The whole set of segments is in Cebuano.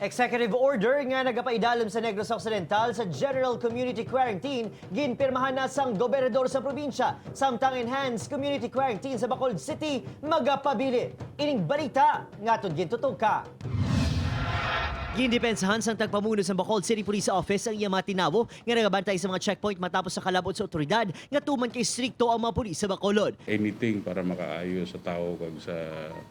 Executive order nga nagapaidalom sa Negros Occidental sa General Community Quarantine ginpirmahan na sang gobernador sa probinsya, samtang enhanced community quarantine sa Bacolod City magapabilin. Ining balita nga aton gintutuka. Gindepensahan sang tagpamuno sa Bacolod City Police Office ang iyang mga tinawo nga nagabantay sa mga checkpoint matapos sa kalabot sa otoridad nga tuman kay strikto ang mga pulis sa Bacolod. Anything para makaayo sa tao kag sa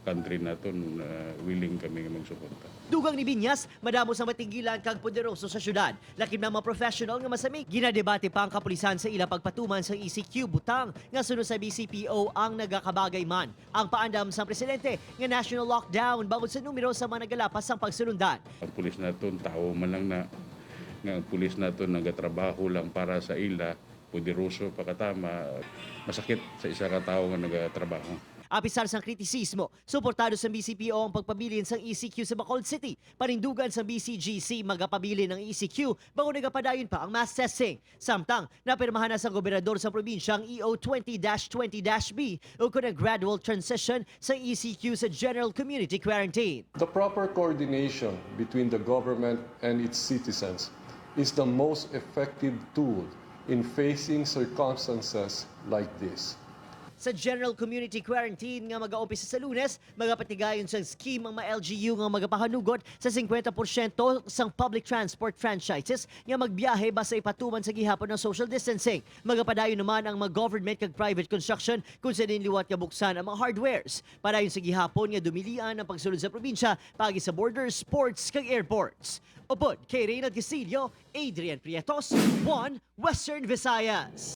country naton, willing kami nga magsuporta. Dugang ni Biñas, madamo sa matinggilan kag poderoso sa syudad. Lakip na mga professional nga masami. Ginadebate pa ang kapulisan sa ila pagpatuman sa ECQ butang nga sunod sa BCPO ang nagakabagay man. Ang paandam sa presidente nga national lockdown bangod sa numero sa mga nagalapas sang pagsulundan. Ang pulis naton tao man lang na nga ang pulis naton nagatrabaho lang para sa ila, poderoso pa katama, masakit sa isa ka tawo nga nagatrabaho. Apisar sa kritisismo, suportado sa BCPO ang pagpabilin sa ECQ sa Bacolod City. Panindugan sa BCGC magapabilin ng ECQ bago nagapadayon pa ang mass testing. Samtang, napirmahan na sa gobernador sa probinsya ang EO 20-20-B o kun ang gradual transition sa ECQ sa General Community Quarantine. The proper coordination between the government and its citizens is the most effective tool in facing circumstances like this. Sa General Community Quarantine nga mag-aumpisa sa Lunes, magapatigayon sa scheme ang mga LGU nga magapahanugot sa 50% sang public transport franchises nga magbiyahe basta ipatuman sa gihapon ng social distancing. Magapadayon naman ang mga government kag private construction kung sa liwat nga buksan ang mga hardwares. Padayon sa gihapon nga dumilian ang pagsulod sa probinsya paagi sa borders, ports kag airports. Upod kay Reynald Castillo, Adrian Prietos, 1 Western Visayas.